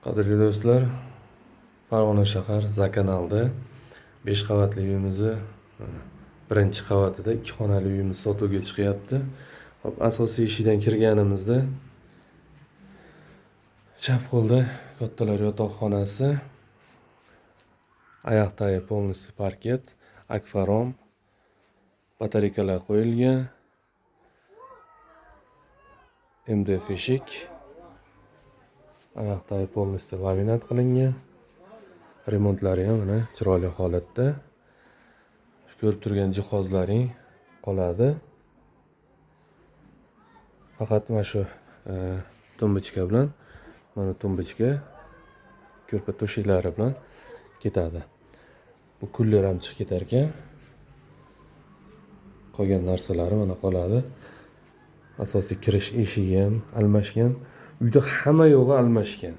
Qadrli do'stlar, Farg'ona shahar Zakanalda 5 qavatli uyimizni birinchi qavatida 2 xonali uyimiz sotuvga chiqyapti. Hop, asosiy eshikdan kirganimizda chap qo'lda kattalar yotoqxonasi, oyoqdagi полностью parket, akvarom, batareykalar qo'yilgan, MDF eshik, oyoqdagi полностью laminat qilingan, remontlari ham mana chiroyli holatda. Ko'rib turgan jihozlaring qoladi. Faqat mana shu tumbochka bilan, mana tumbochka ko'rpa to'shaklari bilan ketadi. Bu kuller ham chiqib ketar ekan. Qolgan narsalari mana qoladi. Asosiy kirish eshigi ham almashgan. Uyda hamma yo'g'i almashgan.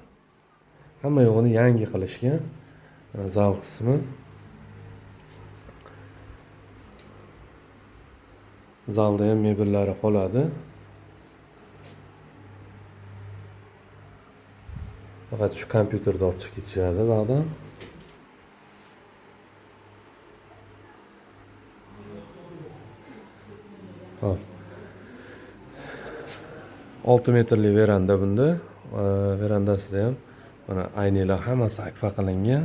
Hamma yo'g'ini yangi qilishgan. Mana zal qismi. Zalda ham mebellari qoladi. Faqat shu kompyuterni olib chiqib ketishadi ba'dan. Hop. 6 metrli veranda bunda. Verandasida ham mana aynalar hammasi akfa qilingan.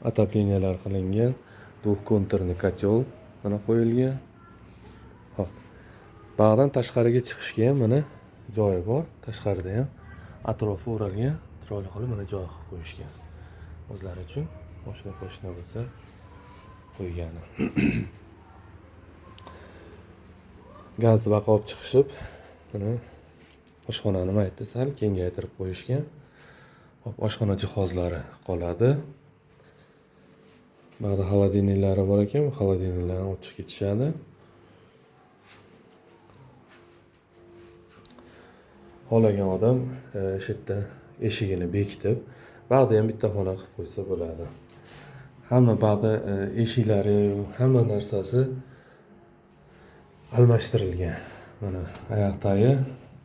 Отоплениялар qilingan. Двухконтурный котел mana qo'yilgan. Hop. Bag'dan tashqariga chiqishga ham mana joyi bor. Tashqarida ham atrofi o'ralgan, chiroyli qilib mana joy qilib qo'yishgan. O'zlari uchun moshina bo'lsa qo'ygani. Gazni baqa olib chiqishib, mana oshxonani mayda sal kengaytirib qo'yishgan. Hop, oshxona jihozlari qoladi. Ba'zi xolodilniklari bor ekan, bu xolodilniklarni olib chiqib ketishadi. Xohlagan odam o'sha yerda eshigini bekitib, bag'da ham bitta xona qilib qo'ysa bo'ladi. Hamma bag'da eshiklari, hamma narsasi almashtirilgan. Mana oyoqdagi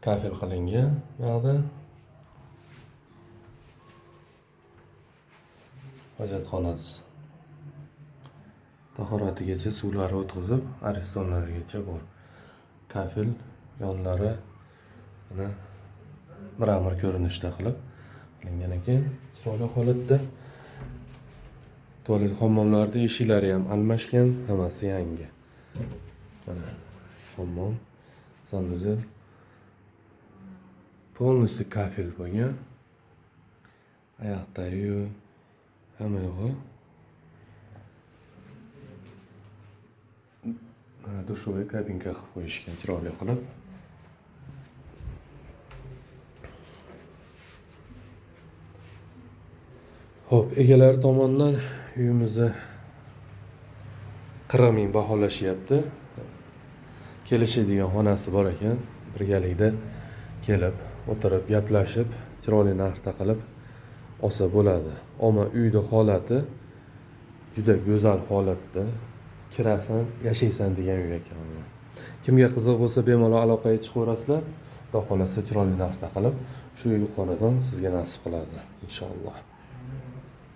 kafel qilingan bag'da. Hojatxonasi. Tahoratigacha suvlari o'tkazib, aristonlarigacha bor. Kafel yonlari mana mramor ko'rinishda qilib qilingan ekan, chiroyli holatda. Tualet hammomlarda eshiklari ham almashgan, hammasi yangi. Mana hammom, sanuzel полностью kafel bo'lgan. Oyoqdagi hamma yo'g'i. Mana dushovой kabinka qilib qo'yishgan chiroyli qilib. Xo'p, egalari tomonidan uyimizni 40 ming baholashyapti. Kelishadigan xonasi bor ekan. Birgalikda kelib, o'tirib, gaplashib, chiroyli narxda qilib olsa bo'ladi. Ammo uyda holati juda go'zal holatda. Kirasan, yashaysan degan uy ekan. Kimga qiziq bo'lsa bemalol aloqaga chiqaverasizlar. Xudo xohlasa chiroyli narxda qilib shu uy xonadon sizga nasib qiladi inshaalloh.